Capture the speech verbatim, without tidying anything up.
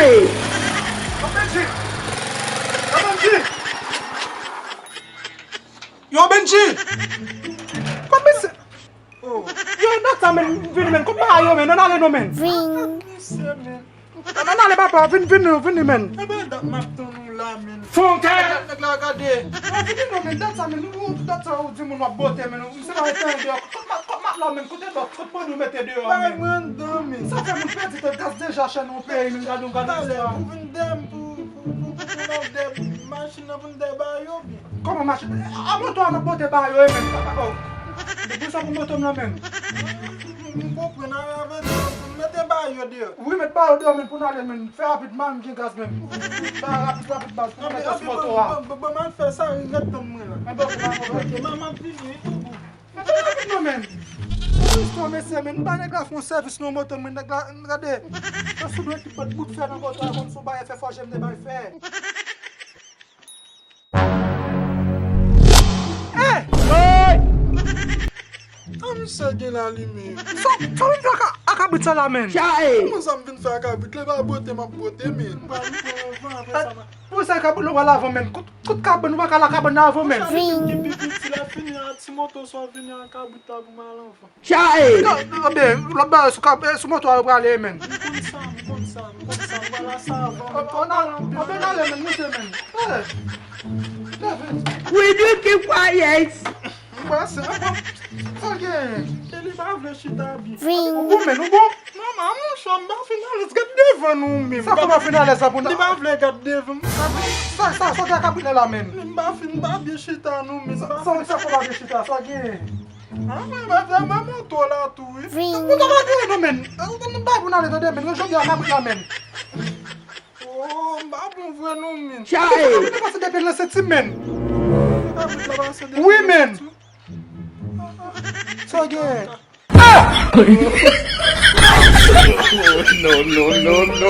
Yo, Benji! Yo, Benji! Kòman se? Oh. Yo, dat sa, men, vini, men. Kot bagay yo, men? Ann ale non, men. Vini. Misye, men. Ann ale, papa. Vini, vini, vini, men. E pa dat m ap tann ou la, men. Fon kè. Nèg la, gade. Yo, vini non, men. Dat sa, men. Ou, dat sa, ou di moun w ap bote, men. Ou se pa yon deyò. Kot ma-, kot matla, men. Kote dòt, kot pwodui w mete deyò, men. Bay mwen anndan, men. Sa fè moun pèdi tèt, gaz deja chè nan yon peyi, men. Gade, gade. Talè, ou vin dèyè m pou, pou, pou, pou, pou nan dèyè machin nan, pou n dèyè ba yo, byen. Kòman machin? A moto a n ap bote ba yo, e, men. Oh. Depi sa pou moto m nan, men. M konprann, a, avè di, mete ba yo deyò. Wi, met ba yo deyò, men, pou n ale, men. Fè rapid, man, m gen gaz, men. Fè rapid, rapid, baz, pou n mete sou moto a. Bon, bon, bon, m al fè sa, rete tann mwen la. Enben, ok, dakò. Ok, m, m ap vini, wi, tou. Fè rapid non, men. Istwa, mesye, men, m ba nèg la fè yon sèvis nan moto, men, nèg la, gade. Yo sou dwe ki pot bout fè nan moto a, konn sou bay fè fò, jem te bay fè. Eh! An misye gen la li menm. Sa, sa w vin fè ak, ak kabrit sa la, men? Kòman sa m vin fè ak kabrit? Lè pa bote, m ap bote, men. M pral pran yon van, apre sa, m a- Pou sa kabrit la w pral avan, men. Kout, kout kabann, ou pa ka la kabann nan avan, men. Monchè, li menm ki pi piti, lè fini a ti moto sa w vini an kabrit la pou m al anvan. Chae! Anben, lòt bagay sou kab, eh, sou moto a yo prale, men. M konn sa, m konn sa, m konn sa, m pral la sa avan, men. Ann ale, men, moute, men. Eh, leve. We do keep quiet. M pase, sa gen? E li pa vle chita byen. Ou bon, men, ou bon? Manman, monchè, m pa fin alèz, gad devan nou menm. Sa kòman fin alèz la pou n... Li pa vle gad devan m. Sa, sa, sa, sa, kabrit la, men. M pa fin, m pa byen chita, non, men. Sa, sa, sa, kòman byen chita, sa gen? Ah, men, men, men, men, moto la tou, wi. Moto pa gen, non, men. Ou konn bay pou n ale, tande, men. Jodi a, kabrit la, men. Oh, m pa bon vre, non, men. Chae! Kabrit la pase depi nan senti, men. Kabrit la pase depi nan senti. Wi, men. Sa gen? No, no, no, no.